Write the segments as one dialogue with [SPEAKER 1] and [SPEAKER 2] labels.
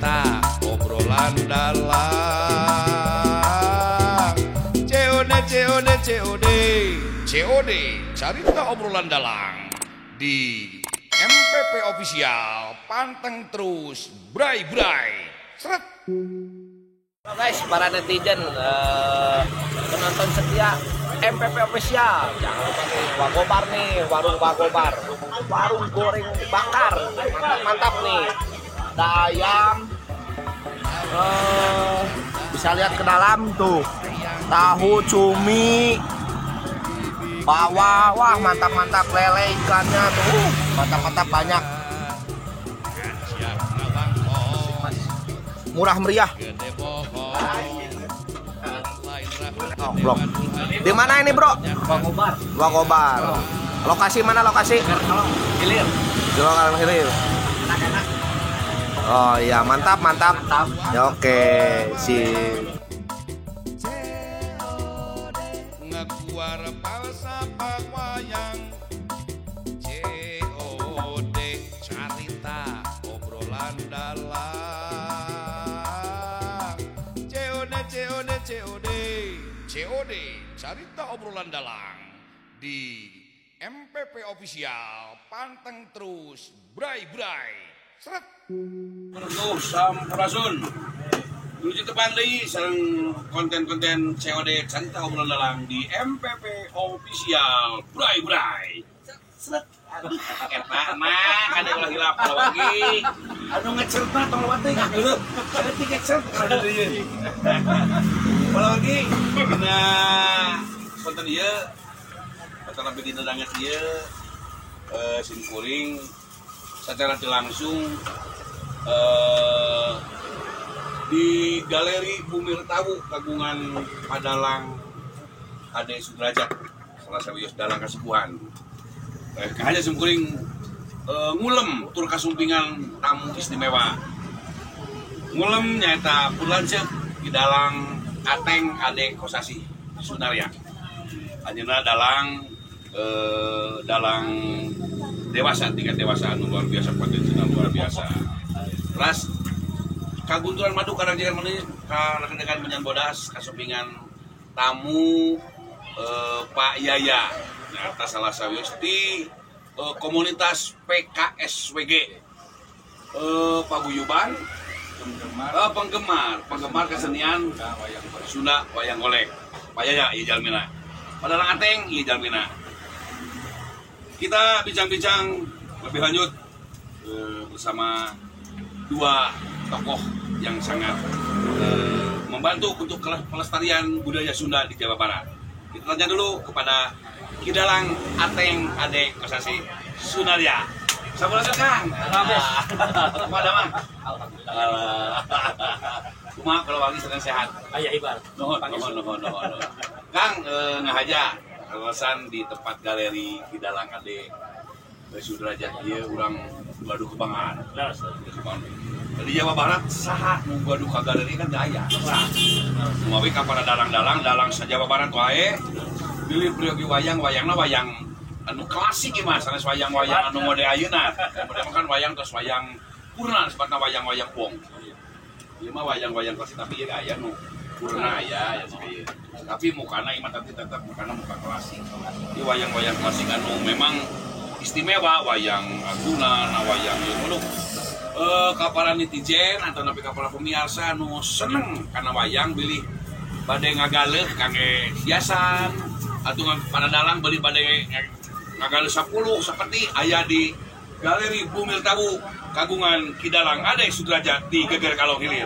[SPEAKER 1] Carita obrolan dalang COD COD COD COD carita obrolan dalang di MPP Official, panteng terus bray bray seret.
[SPEAKER 2] Halo guys, para netizen, penonton setia MPP Official, jangan lupa nih Wagobar nih, warung Wagobar, warung goreng bakar, mantap-mantap nih. Ada ayam, bisa lihat ke dalam tuh, tahu, cumi, bawang, wah mantap-mantap, lele ikannya tuh, mantap-mantap banyak, murah meriah. Oh, blok. Di mana ini, Bro?
[SPEAKER 3] Wagobar.
[SPEAKER 2] Wagobar. Lokasi mana lokasi?
[SPEAKER 3] Hilir.
[SPEAKER 2] Hilir. Hilir.
[SPEAKER 3] Enak-enak.
[SPEAKER 2] Oh iya, mantap, mantap.
[SPEAKER 3] Mantap.
[SPEAKER 2] Ya, oke, sip.
[SPEAKER 1] Ngekuar falsafah wayang COD carita obrolan dalang COD COD COD COD carita obrolan dalang di MPP Official, panteng terus bray bray seret.
[SPEAKER 4] Tuh sampurasun. Menuju depan deui sareng konten-konten COD carita obrolan dalang di MPP Official bray bray. Seret. Eta mah kada ulah hilap lagi. Anu ngecerna tong lewat teh geuleuh. Saeutik ngecert kada deui. Lagi dina konten ieu atau lebih dina danget ieu sim kuring secara langsung di Galeri Bumi Retawu kagungan Padalang Ade Sudrajat salah sawios dalang kasepuhan. Kahaja sim kuring ngulem tur kasumpingan tamu istimewa. Ngulem nyaeta pun lanceuk di dalang Ateng Ade Kosasih Sunarya. Anjeunna dalang dalang dewasa, tingkat dewasa anu luar biasa, potensinya luar biasa. Terus kagunturan madu karang-jangan manis karakendekan menyan bodas kasumpingan tamu Pak Yaya nyaeta salah sawios ti komunitas PKSWG paguyuban penggemar kesenian Sunda wayang golek. Pak Yaya ieu jalmina. Padalang Ateng ieu jalmina. Kita bincang-bincang lebih lanjut bersama dua tokoh yang sangat membantu untuk pelestarian budaya Sunda di Jawa Barat. Kita tanya dulu kepada Ki Dalang Ateng Ade Kosasih Sunarya. Sampurasun Kang. Kumaha damang? Alhamdulillah. Kumaha kalau wangi sedang sehat?
[SPEAKER 3] Aya ibar.
[SPEAKER 4] Nuhun, nuhun, nuhun, nuhun. Kang ngahaja kawasan di tempat galeri Ki Dalang Ade Sudrajat ieu urang gaduh kebanggaan. Di Jawa Barat saha nu gaduh ka galeri kan teu aya. Kumaha ka para dalang-dalang, dalang sa-Jawa Barat wae bilih priyogi wayang, wayangna wayang anu klasik ieu mah, sanes wayang-wayang anu mode ayeuna. Mode mah kan wayang terus wayang purna sebatna wayang-wayang wong. Ieu mah wayang-wayang klasik tapi ieu aya nu purna aya ya ieu. Tapi mukana ieu mah tapi tetep mukana muka klasik. Ieu wayang-wayang klasik anu memang istimewa, wayang agunan, wayang ieu mulu. Ka para netizen atau nepi ka para pemirsa nu seneng kana wayang bilih bade ngagaleuh kangge hiasan atau para dalang beli bade ngagaleuh 10 seperti aya di Galeri Bumi Retawu kagungan Ki Dalang Ade Sudrajat di Geger Kalong Hilir.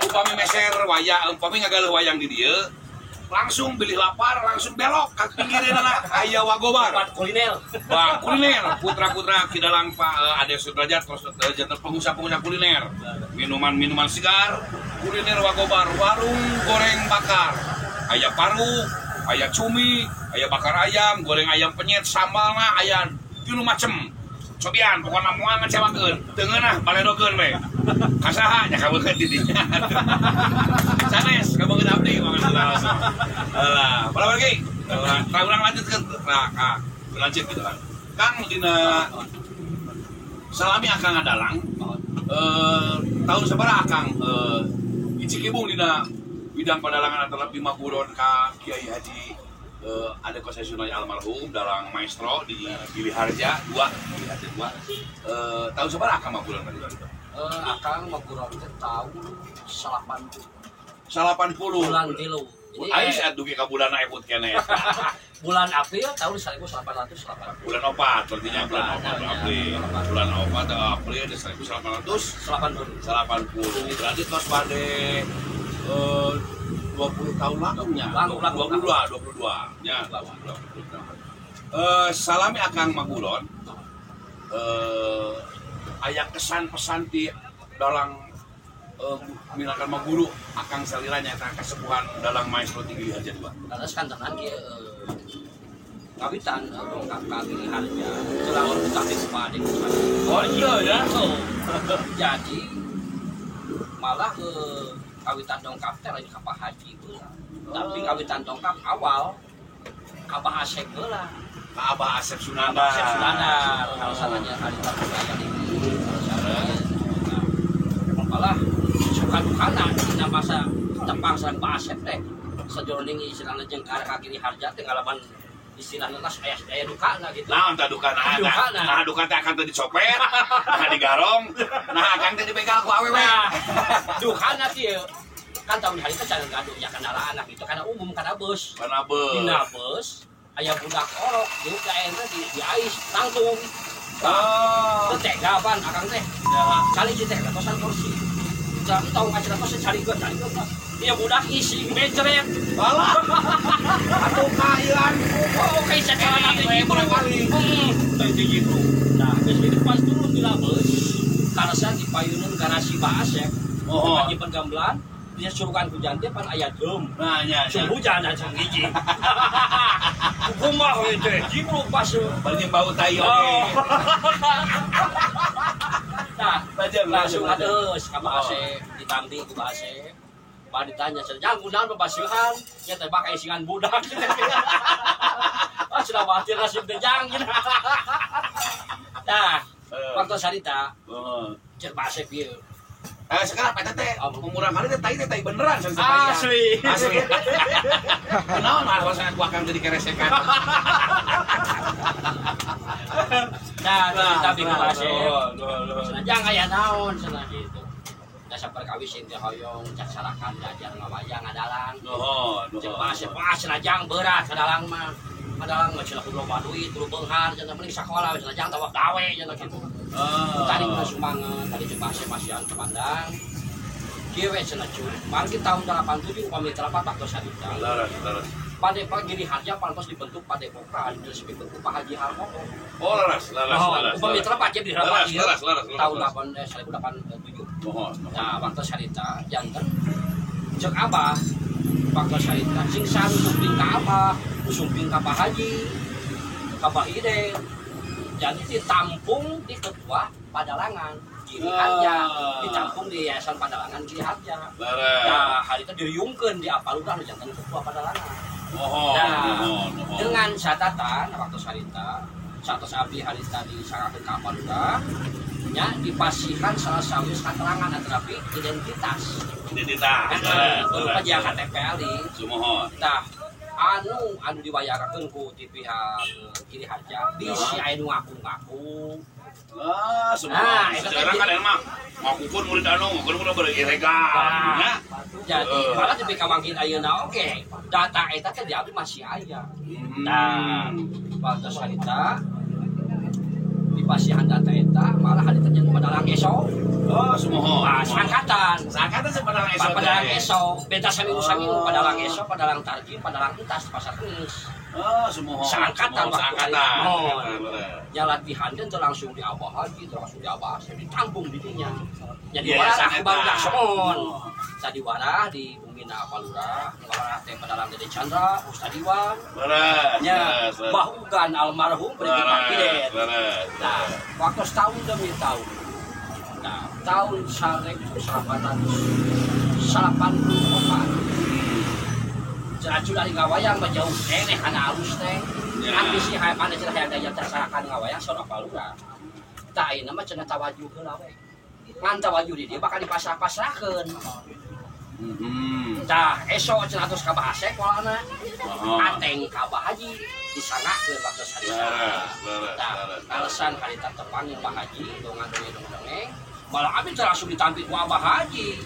[SPEAKER 4] Upami meser wayang, upami ngagaleuh wayang di dieu langsung bilih lapar langsung belok ka pinggireunana aya Wagobar.
[SPEAKER 3] Kuliner.
[SPEAKER 4] Wah, kuliner putra-putra Ki Dalang Pak Ade Sudrajat terus janten pengusaha-pengusaha kuliner. Minuman-minuman segar, kuliner Wagobar, warung goreng bakar. Aya paru, aya cumi, aya bakar ayam, goreng ayam penyet, sambalna aya tilu macem. Cobian pokona moal ngecewakeun. Teu ngeunah baledokeun we. Kasaha nya kabeungeut di dinya. Sanes kabeungeut abdi mah langsung. Alah, para wargi. Tah urang lanjutkeun. Nah, lanjut gitu kan. Kang dina salami akang ngadalang. Tahun sabaraha Akang icikibung dina bidang padalangan antara Bima Guron ka Kiai Haji Ade Kossay Sunarya almarhum dalang maestro di Gili Harja 2, Gili Harja 2. Tahun sabaraha Akang Maguron tadi?
[SPEAKER 2] Akang Maguron teh tahun 80.
[SPEAKER 4] 80.
[SPEAKER 2] Bulan 3.
[SPEAKER 4] Ayo saat dugi ka bulan ebut keneh.
[SPEAKER 2] Bulan April tahun 1880.
[SPEAKER 4] Bulan 4 berarti bulan 4 April. Bulan 4 April 1880. Berarti tos bade 20 tahun langkungnya. 22 nya. Salami Akang Maguron aya kesan pesan ti dalang milakan maguru Akang salira nyata kasepuhan dalang maestro Gili Harja 2.
[SPEAKER 2] Terus kan tenan kieu kawitan dongkap ka Gili Harja teu lamun tapi kumaha.
[SPEAKER 4] Oh iya ya.
[SPEAKER 2] Jadi malah kawitan dongkap teh lain ka Pak Haji heula. Tapi kawitan dongkap awal ka Abah Asep heula.
[SPEAKER 4] Ka Abah Asep Sunandar.
[SPEAKER 2] Asep Sunandar. Kalau sananya harita aya di malah suka dukana dina masa tepang sareng Pak Asep teh sajroning istilahna jeung ka Gili Harja teh ngalaman istilahna tas aya aya dukana gitu.
[SPEAKER 4] Naon tah dukana? Nah duka teh akang teh dicopet, nah digarong, nah akang teh dibegal ku awewe.
[SPEAKER 2] Dukana kieu kan tahun hari teh can gaduh ya kendaraan gitu kana umum kana bus.
[SPEAKER 4] Kana bus.
[SPEAKER 2] Dina bus aya budak orok diuk ka ayeuna di ais langsung.
[SPEAKER 4] Oh.
[SPEAKER 2] Teu tega pan akang teh. Cali teh katosan kursi. Cali tahu kasih katosan cari gua. Iya budak isi becret.
[SPEAKER 4] Alah. Atuh kailan.
[SPEAKER 2] Oh, kayak sacaran teh kali. Teh gitu. Nah, geus kitu pas turun di bus, karasa di payuneun garasi Pak Asep.
[SPEAKER 4] Oh.
[SPEAKER 2] Nyimpen gamelan, dia suruhan hujan teh pan aya drum.
[SPEAKER 4] Nah, nya.
[SPEAKER 2] Hujan aja hiji. Kumaha we teh? Jibru pas
[SPEAKER 4] bari bau tai oge.
[SPEAKER 2] Nah, langsung adeus ka Pak Asep, ditampi ku Pak Asep. Pak ditanya, "Jang kunaon babasihan?" Nya teh bak isingan budak. Ah, sudah watir nasib teh jang. Nah, waktu sarita, cek Pak Asep ieu.
[SPEAKER 4] Sekarang Pak teh murah kali teh tai beneran sampai
[SPEAKER 2] asli.
[SPEAKER 4] Asli. Kunaon alasan aku akang jadi keresekan.
[SPEAKER 2] Nah, tapi ku Pak Asep. Cenah jang aya naon cenah gitu. Dasar perkawis teh hoyong cak sarakan diajar ngawayang ngadalang. Cek Pak Asep, wah cenah jang berat ngadalang mah. Ngadalang mah cenah kudu loba duit, kudu beunghar cenah mending sakola cenah jang tawak gawe cenah kitu. Tadi mah sumanget, tadi cek Pak Asep masihan kepandang. Kieu we cenah cuy. Mangki tahun 87 upami terapat waktu sarita.
[SPEAKER 4] Leres.
[SPEAKER 2] Padepokan Gili Harja pantos dibentuk Padepokan diresmikan ku Pak Haji Harmoko.
[SPEAKER 4] Oh, leres.
[SPEAKER 2] Upami terapat di
[SPEAKER 4] leres.
[SPEAKER 2] Tahun 1987. Nah, waktu sarita janten cek Abah waktu sarita sing sumping ka Abah, sumping ka Pak Haji, ka Pak Iden. Jadi ditampung di ketua Padalangan Gili Harja, ditampung di Yayasan Padalangan Gili Harja. Nah, hari itu diriungkeun di Apalurah nu janten ketua Padalangan. Nah, dengan catatan waktu sarita satos abdi harita disangkakeun ka Apalurah nya dipasihan salah sawis katerangan atanapi identitas.
[SPEAKER 4] Identitas.
[SPEAKER 2] Berupa jaya KTP ali.
[SPEAKER 4] Sumuhun.
[SPEAKER 2] Tah anu diwayarakeun ku di pihak Gili Harja bisi aya nu ngaku-ngaku.
[SPEAKER 4] Ah, sumuhun. Sejarah kan emang ngakukeun murid anu, ngakukeun murid bari ilegal. Nya.
[SPEAKER 2] Jadi malah di pihak mangkin ayeuna oge data eta teh di abdi masih aya. Nah, waktu sarita dipasihan data eta malah harita jeung padalang esok.
[SPEAKER 4] Oh, sumuhun.
[SPEAKER 2] Ah, sangkatan.
[SPEAKER 4] Sangkatan padalang esok.
[SPEAKER 2] Padalang esok, beda saminggu-saminggu padalang esok, padalang tarjim, padalang entas pasar kemis.
[SPEAKER 4] Oh, sumuhun.
[SPEAKER 2] Sangkatan
[SPEAKER 4] sangkatan.
[SPEAKER 2] Ya latihan teh langsung di Abah Haji, langsung di Abah Asep ditampung di dinya. Jadi warah barudak semon. Tadi warah di Bumina Palura, warah teh padalang Dede Chandra, Ustad Iwan.
[SPEAKER 4] Leres.
[SPEAKER 2] Bah Ugan almarhum berikut Pak Iden. Nah, waktu setahun demi tahun. Nah, tahun 1884. Cenah dari ngawayang mah jauh keneh kana alus teh. Kan bisi hayang mana cenah hayang daya tersarakan ngawayang saur Palura. Tah ayeuna mah cenah tawajuh heula we. Ngan tawaju di dieu bakal dipasrah-pasrahkeun. Tah esok cenah tos ka Bah Asep polana. Ateng ka Bah Haji disangakeun waktu harita. Tah alasan harita tepangin Bah Haji dongan-dongeng malah abdi teh langsung ditampik ku Abah Haji.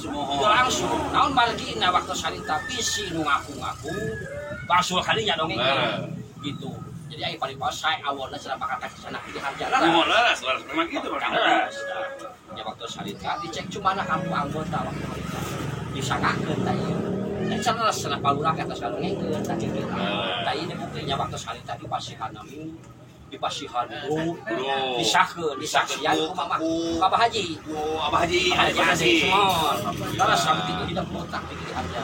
[SPEAKER 2] Teu langsung naon margina waktu harita bisi nu ngaku-ngaku langsung kalinya dongeng gitu. Jadi ai paling pasai awalna cenah bakal ka sana di harjana.
[SPEAKER 4] Mohon leres, leres memang gitu Pak.
[SPEAKER 2] Leres. Ya waktu harita dicek cumana kamu anggota waktu harita. Disangakeun tah ieu. Dan cenah cenah palurah ka atas kadongengkeun tah kitu. Tah ieu buktinya waktu harita dipasihan nami, dipasihan grup, disahkeun, disaksian ku Mamah Abah Haji.
[SPEAKER 4] Oh, Abah Haji, ada saksi.
[SPEAKER 2] Leres sampai itu tidak botak di harja.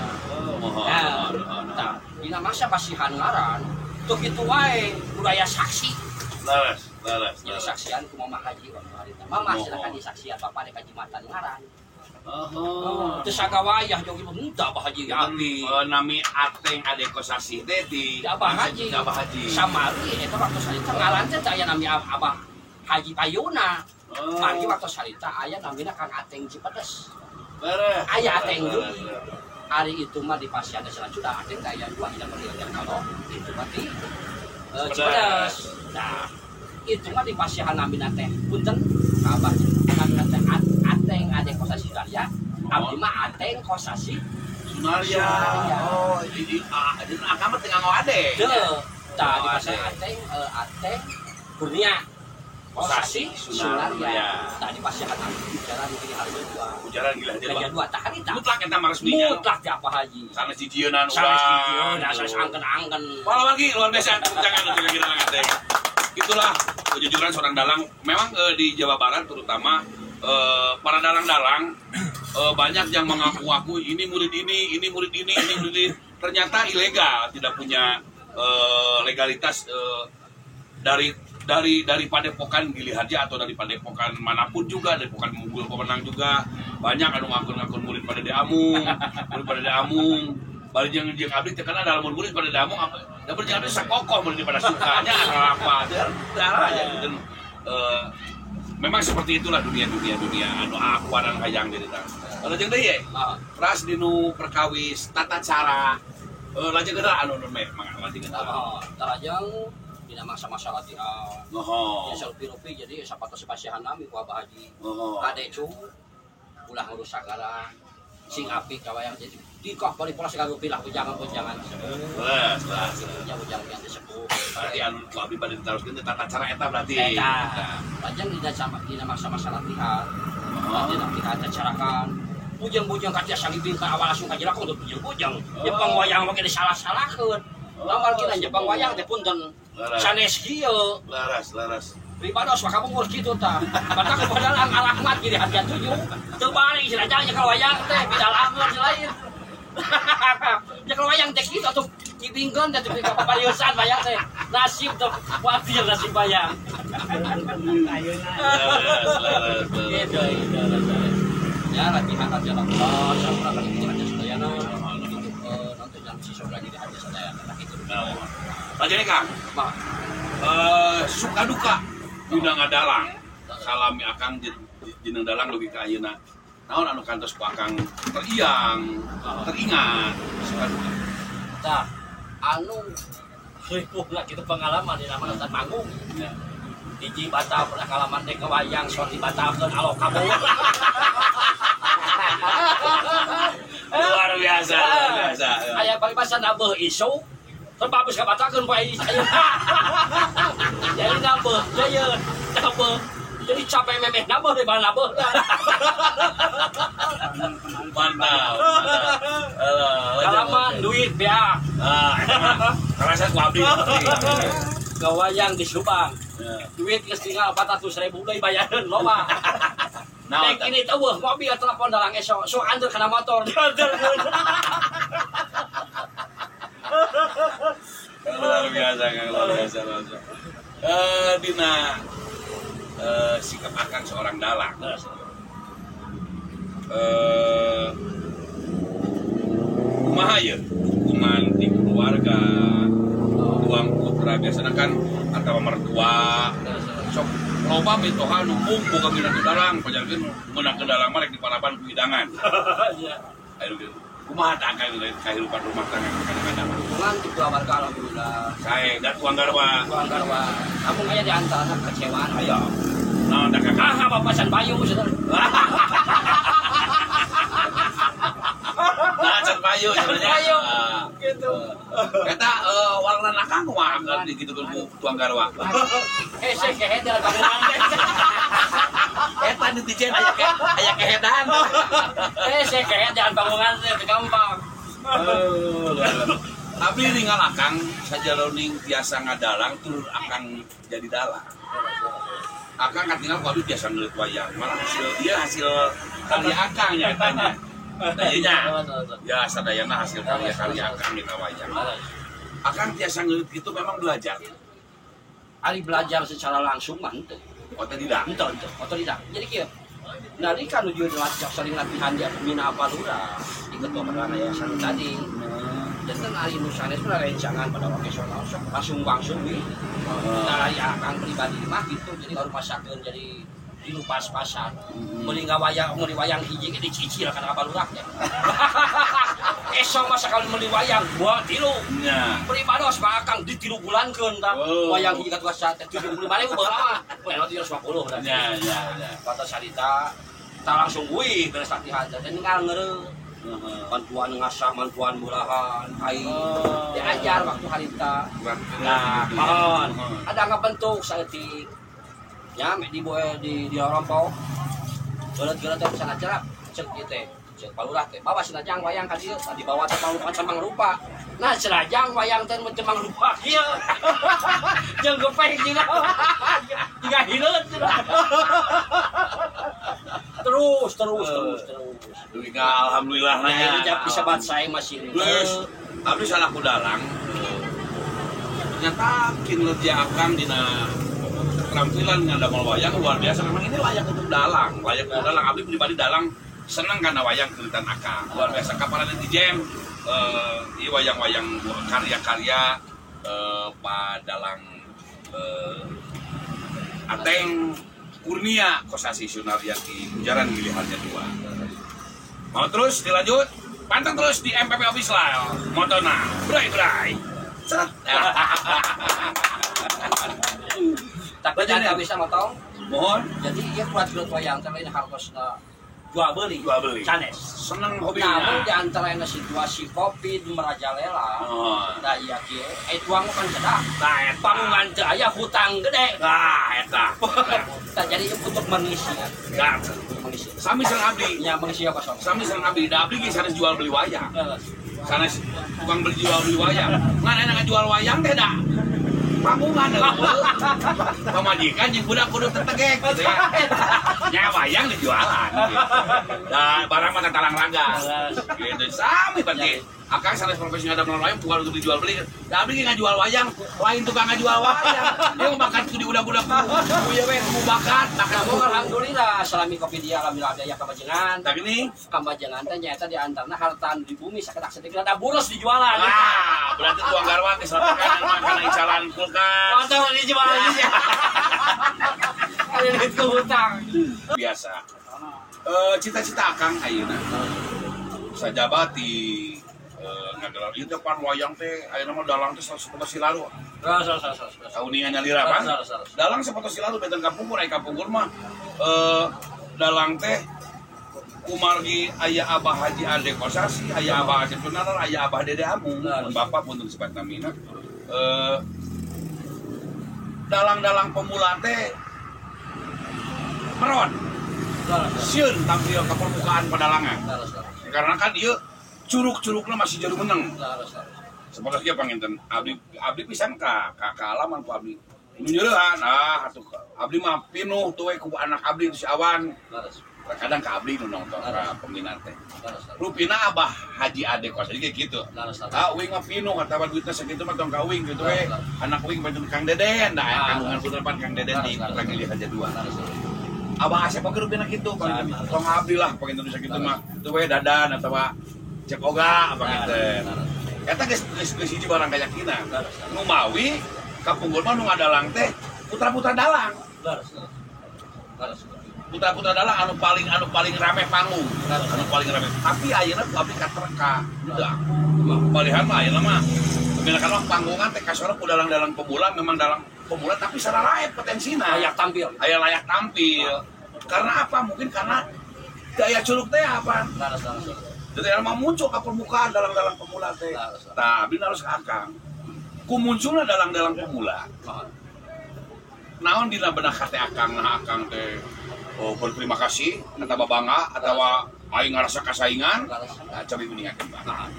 [SPEAKER 4] Mohon.
[SPEAKER 2] Tah, dina masa pasihan ngaran tuh kitu wae budaya saksi.
[SPEAKER 4] Leres, leres.
[SPEAKER 2] Jadi saksian ku Mamah Haji waktu harita. Mamah silakan disaksian bapak dek kajimatan ngaran. Oh, teu sagawayah jogi henteu Abah Haji abdi.
[SPEAKER 4] Nami Ateng Ade Kosasih teh di
[SPEAKER 2] Abah Haji.
[SPEAKER 4] Abah Haji.
[SPEAKER 2] Samari eta waktu harita ngaran teh aya nami Abah Haji Payuna. Mari waktu harita aya namina Kang Ateng Cipedes.
[SPEAKER 4] Leres.
[SPEAKER 2] Aya Ateng deui. Ari itu mah di pasian cenah sudah Ateng teh aya dua hidang kalau itu mah di Cipedes. Nah, itu mah di pasian namina teh punten ka Abah namina teh Ateng Ade Kosasih Sunarya, abdi mah Ateng Kosasih
[SPEAKER 4] Sunarya. Oh, jadi akang mah teu nganggo ade.
[SPEAKER 2] Teu. Tah di pasian Ateng Ateng Kurnia Kosasih Sunarya. Tah di pasian ujaran gini harga dua.
[SPEAKER 4] Ujaran gila
[SPEAKER 2] harga dua tah harita.
[SPEAKER 4] Mutlak eta mah resminya.
[SPEAKER 2] Mutlak di Abah Haji.
[SPEAKER 4] Sanes jijieunnan urang.
[SPEAKER 2] Sanes jijieunnan, sanes angken-angken.
[SPEAKER 4] Walau lagi luar biasa jangan untuk kita Ateng. Itulah kejujuran seorang dalang. Memang di Jawa Barat terutama para dalang-dalang banyak yang mengaku-aku ini murid ini, ini murid ini, ini murid ini. Ternyata ilegal, tidak punya legalitas dari padepokan Gili Harja atau dari padepokan manapun juga, dari padepokan Munggul Pemenang juga. Banyak anu ngakun-ngakun murid pada De Amung, murid pada De Amung. Bari jeung jeung abdi teh kana dalam murid pada De Amung, da jeung abdi sakokoh murid pada sukanya apa darah aja gitu. Memang seperti itulah dunia anu akuaran hayang jadi tah. Lajeng deui ye. Ras dinu perkawis tata cara lajeng geura anu nu meh mangga lajeng geura.
[SPEAKER 2] Tah lajeng dina masa-masa latihan.
[SPEAKER 4] Mohon.
[SPEAKER 2] Ya rupi-rupi jadi sapatos pasihan nami ku Abah Haji.
[SPEAKER 4] Mohon.
[SPEAKER 2] Kade cu ulah ngrusak ngaran. Sing apik kawayang jadi dikah balik pola segala rupi lah bujangan-bujangan sepuh.
[SPEAKER 4] Leres, leres.
[SPEAKER 2] Bujangan-bujangan sepuh.
[SPEAKER 4] Berarti anu ku abdi bade diteruskeun teh tata cara eta berarti.
[SPEAKER 2] Eta. Lajeng dina masa-masa latihan. Latihan latihan carakan. Bujang-bujang ka tiasa ngibing ka awal langsung ka jelakong teu bujang-bujang. Jepang wayang make disalah-salahkeun. Lamun kita Jepang wayang teh punten. Sanes kieu.
[SPEAKER 4] Leres, leres.
[SPEAKER 2] Pribados maka bungkus kitu tah. Batak padalang Al-Ahmad gini harga 7. Teu balik cenah nya kalau wayang teh bidalangeun lain. Ya kalau wayang teh kitu atuh ngibingkeun teh tepi ka paparieusan wayang teh. Nasib teh kuatir nasib wayang. Gitu gitu. Ya latihan latihan Allah, sampurna kali ini harja sadayana. Gitu nanti jangan siswa lagi di harja sadayana kitu.
[SPEAKER 4] Lanjut Kang. Suka duka dina ngadalang salami akang jeneng dalang leuwih ka ayeuna naon anu kantos ku akang teriang teringat suka duka
[SPEAKER 2] tah anu ripuhna kitu pengalaman dina masa manggung hiji batal pengalaman teh wayang sok dibatalkeun alo kabung
[SPEAKER 4] luar biasa luar biasa
[SPEAKER 2] aya paribasa nabeuh isuk sebab geus kabatalkeun poe ayeuna. Jadi nabeuh, jeuyeun, nabeuh. Jadi capek memeh nabeuh daripada nabeuh.
[SPEAKER 4] Mantap.
[SPEAKER 2] Kalaman duit beak.
[SPEAKER 4] Ah, karasa ku abdi.
[SPEAKER 2] Gawayang di Subang. Duit geus tinggal 400.000 deui bayareun loba. Nah, ini teueuh mobil telepon dalang esok, sok anteur kana motor.
[SPEAKER 4] Luar biasa, Kang, luar biasa, luar biasa. Dina sikap akang seorang dalang. Kumaha ye dukungan di keluarga, tuang putra biasanya kan atau mertua sok Loba mitoha nu embung boga minantu dalang, pajarkeun meunang dalang mah rek diparaban ku hidangan.
[SPEAKER 2] Iya.
[SPEAKER 4] Ayo gitu. Kumaha tah akang kehidupan rumah tangga kadang-kadang.
[SPEAKER 2] Hubungan di keluarga alhamdulillah.
[SPEAKER 4] Sae da tuang garwa.
[SPEAKER 2] Tuang garwa. Kamu aya di antara kecewaan
[SPEAKER 4] aya. Nah, da kakak
[SPEAKER 2] ah bapak san bayu cenah.
[SPEAKER 4] Nah, can payu
[SPEAKER 2] sebenarnya. Gitu.
[SPEAKER 4] Eta warna akang kumaha kan digitukeun ku tuang garwa.
[SPEAKER 2] Hese kehed dalam bangunan.
[SPEAKER 4] Eta netizen aya kehedan.
[SPEAKER 2] Hese kehed dalam bangunan teh gampang.
[SPEAKER 4] Abdi ninggal akang sajaroning tiasa ngadalang tur akang jadi dalang. Akang katinggal ku abdi tiasa ngeuleut wayang. Malah hasil dia hasil karya akang nya eta nya. Nya. Ya sadayana hasil karya-karya akang dina wayang. Akang tiasa ngeuleut kitu memang belajar.
[SPEAKER 2] Ari belajar secara langsung mah henteu.
[SPEAKER 4] Otodidak.
[SPEAKER 2] Henteu, otodidak. Jadi kieu. Nalika nuju sering latihan di Mina Palura di ketua perdana yayasan tadi. Janten ari nu sanes mah rencangan pada profesional sok langsung langsung we. Nah, ya akang pribadi mah gitu jadi ngarumasakeun jadi di pas-pasan. Meuli ngawayang, meuli wayang hiji ge dicicil kana ka balurah teh. Esok mah sakali meuli wayang 2 3.
[SPEAKER 4] Nya.
[SPEAKER 2] Pribados mah akang ditilu bulankeun tah. Wayang hiji ka tugas teh 75.000 baheula mah. Poe 750 berarti.
[SPEAKER 4] Nya nya nya.
[SPEAKER 2] Kata sarita tah langsung wih beres latihan teh ninggal ngeureuh. Bantuan ngasah, bantuan bulahan, ai diajar waktu harita. Nah, mohon. Ada ngabentuk saeutik. Ya, di boe di rompok. Geuleut-geuleut teh sana cerap, cek ieu teh. Cek palurah teh. Bawa senajang wayang ka dieu, tadi bawa teh mangrupa mangrupa. Nah, senajang wayang teh mun teu mangrupa kieu. Jeung gepeng jiga. Jiga hileut. Terus.
[SPEAKER 4] Dugi ka alhamdulillah
[SPEAKER 2] nanya. Nah, bisa bat saya masih.
[SPEAKER 4] Geus, abdi salah ku dalang. Ternyata kinerja akang dina keterampilan ngadamel wayang luar biasa. Memang ini layak untuk dalang, layak untuk dalang. Abdi pribadi dalang senang karena wayang kelitan akang. Luar biasa kapalan netizen ieu wayang-wayang karya-karya Pak Dalang Ateng Kurnia Kosasih Sunaryati Ujaran Giliharja 2. Mau terus dilanjut? Panteng terus di MPP Official. Motona, bray bray. Seret.
[SPEAKER 2] Tapi jangan bisa motong.
[SPEAKER 4] Mohon.
[SPEAKER 2] Jadi ieu kuat-kuat wayang teh lain hartosna jual beli.
[SPEAKER 4] Jual beli.
[SPEAKER 2] Sanes.
[SPEAKER 4] Seneng hobinya.
[SPEAKER 2] Namun di antara situasi Covid merajalela.
[SPEAKER 4] Oh.
[SPEAKER 2] Nah iya kieu, tuang kan cedak.
[SPEAKER 4] Nah eta.
[SPEAKER 2] Panggungan teu aya hutang gede.
[SPEAKER 4] Nah eta.
[SPEAKER 2] Nah, jadi untuk mengisi.
[SPEAKER 4] Nah,
[SPEAKER 2] mengisi.
[SPEAKER 4] Sami sareng abdi.
[SPEAKER 2] Ya mengisi apa sok?
[SPEAKER 4] Sami sareng abdi, da abdi ge sanes jual beli wayang. Sanes tukang beli jual beli wayang. Ngan enak ngajual wayang teh da. Panggungan eueuh. Pamajikan jeung budak kudu tetegek gitu ya. Nya wayang dijualan gitu. Nah, barang mah talang raga. Gitu sami berarti. Akang sanes profesional damel wayang bukan untuk dijual beli. Da abdi ge ngajual wayang, lain tukang ngajual wayang. Dia mau bakat ku di budak-budak ku ieu we ku bakat, bakat
[SPEAKER 2] Namun alhamdulillah salami kopi dia alhamdulillah aya kamajengan.
[SPEAKER 4] Tah gini,
[SPEAKER 2] Kamajengan teh nyaeta di antarana harta di bumi sakedak saeutik rada boros dijualan.
[SPEAKER 4] Ah, berarti tuang garwa geus lapakan mah kana icalan kulkas.
[SPEAKER 2] Motor dijual. Ada duit ke hutang.
[SPEAKER 4] Biasa. Cita-cita akang ayeuna sajaba ti ngagelar ieu teh pan wayang teh ayeuna mah dalang teh sapotos silalu. Kauningan nyalira pan. Dalang sapotos silalu benten kapungkur aya kapungkur mah dalang teh kumargi aya Abah Haji Ade Kosasih, aya Abah Asep Sunarar, aya Abah Dede Amung, bapak pun disebut namina. Dalang-dalang pemula teh meron. Sieun tampil ke permukaan pedalangan. Karena kan ieu curug-curugna masih jauh meneng. Seperti kieu panginten abdi pisan ka kaalaman ku abdi. Nu nyeurehan ah atuh abdi mah pinuh tuh we ku anak abdi si Awan. Kadang ka abdi nu nonton ka peminat teh. Rupina Abah Haji Ade Kosasih ge kitu. Ah uing mah pinuh atawa duitna sakitu mah tong ka uing kitu we. Anak uing bantu Kang Deden, da kandungan putra pan Kang Deden di Putra Gili Harja 2. Abah Asep oge rupina kitu tong abdi lah panginten sakitu mah. Tuh we dadan atawa cek oga panginten. Eta geus geus hiji barang kayakinan. Nu mawi kapungkur mah nu ngadalang teh putra-putra dalang. Putra-putra dalang anu paling rame panggung, anu paling rame. Tapi ayeuna ku abdi katerka udah. Balihan mah ayeuna mah kebanyakan mah panggungan teh kasora ku dalang-dalang pemula, memang dalang pemula tapi sararae potensina.
[SPEAKER 2] Layak tampil.
[SPEAKER 4] Aya layak tampil. Karena apa? Mungkin karena daya curug teh apa? Jadi emang muncul ke permukaan dalang-dalang pemula teh. Tah, abdi harus ka Akang. Ku munculna dalang-dalang pemula. Naon dina benak hate Akang, nah Akang teh oh, berterima kasih atau bangga atau aing ngarasa kasaingan. Nah, coba uningakeun Pak.
[SPEAKER 2] Nah,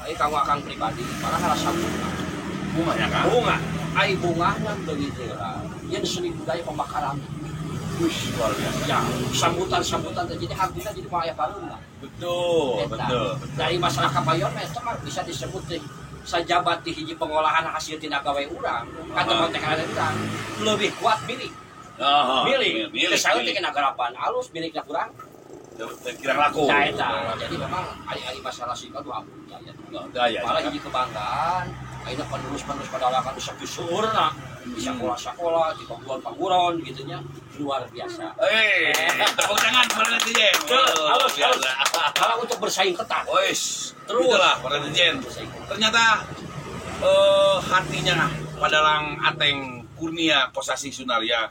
[SPEAKER 2] ai kanggo Akang pribadi malah ngarasa bunga.
[SPEAKER 4] Bunga ya Kang?
[SPEAKER 2] Bunga. Ai bungahna begitu lah. Yen seni budaya pembakaran.
[SPEAKER 4] Wih, luar biasa.
[SPEAKER 2] Ya, sambutan-sambutan teh jadi artinya jadi mah aya bareuna.
[SPEAKER 4] Betul, betul.
[SPEAKER 2] Dari masalah kapayon mah eta mah bisa disebut teh sajabat di hiji pengolahan hasil tina gawe urang, kata kontek urang lebih kuat milik. Milik. Misalnya teh kena garapan alus miliknya kurang.
[SPEAKER 4] Kurang laku.
[SPEAKER 2] Nah, eta. Jadi memang ari-ari masalah sih aduh ampun ya. Malah hiji kebanggaan, ayeuna penerus-penerus padalangan bisa disuurna, di sekolah-sekolah, di paguron-paguron gitu nya, luar biasa.
[SPEAKER 4] Tepuk tangan para netizen.
[SPEAKER 2] Halus, halus. Malah untuk bersaing ketat.
[SPEAKER 4] Wis, terus itulah para netizen. Ternyata hatinya Padalang Ateng Kurnia Kosasih Sunarya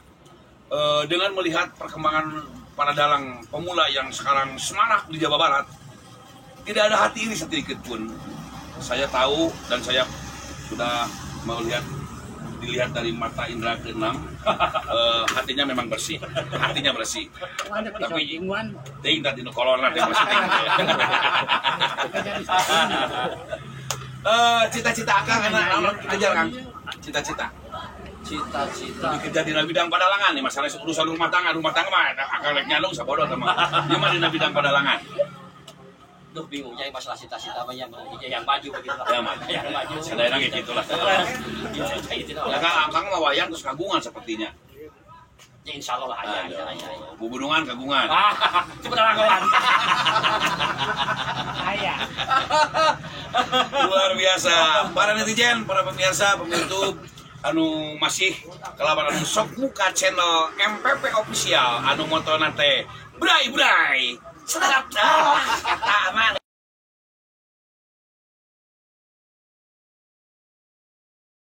[SPEAKER 4] dengan melihat perkembangan para dalang pemula yang sekarang semarak di Jawa Barat, tidak ada hati ini sedikit pun. Saya tahu dan saya sudah melihat, dilihat dari mata indera keenam, hatinya memang bersih, hatinya bersih. Tapi ting tadi nu kolona teh masih ting. Cita-cita Akang anak kejar Kang. Cita-cita.
[SPEAKER 2] Cita-cita.
[SPEAKER 4] Dikejar di bidang padalangan nih, masalah urusan rumah tangga mah Akang rek nyalung sabodo mah. Ieu mah dina bidang padalangan.
[SPEAKER 2] Duh bingungnya masalah cita-cita mah yang maju begitu lah.
[SPEAKER 4] Ya maju.
[SPEAKER 2] Yang maju.
[SPEAKER 4] Sadayana ge kitu lah. Ya Kang, Akang mah wayang terus kagungan sepertinya.
[SPEAKER 2] Ya insyaallah lah aya aya.
[SPEAKER 4] Bubunungan kagungan.
[SPEAKER 2] Cepet langgolan.
[SPEAKER 3] Aya.
[SPEAKER 4] Luar biasa. Para netizen, para pemirsa, pemirsa anu masih kelawan anu sok muka channel MPP Official anu motona teh bray bray sedap dah eta mah.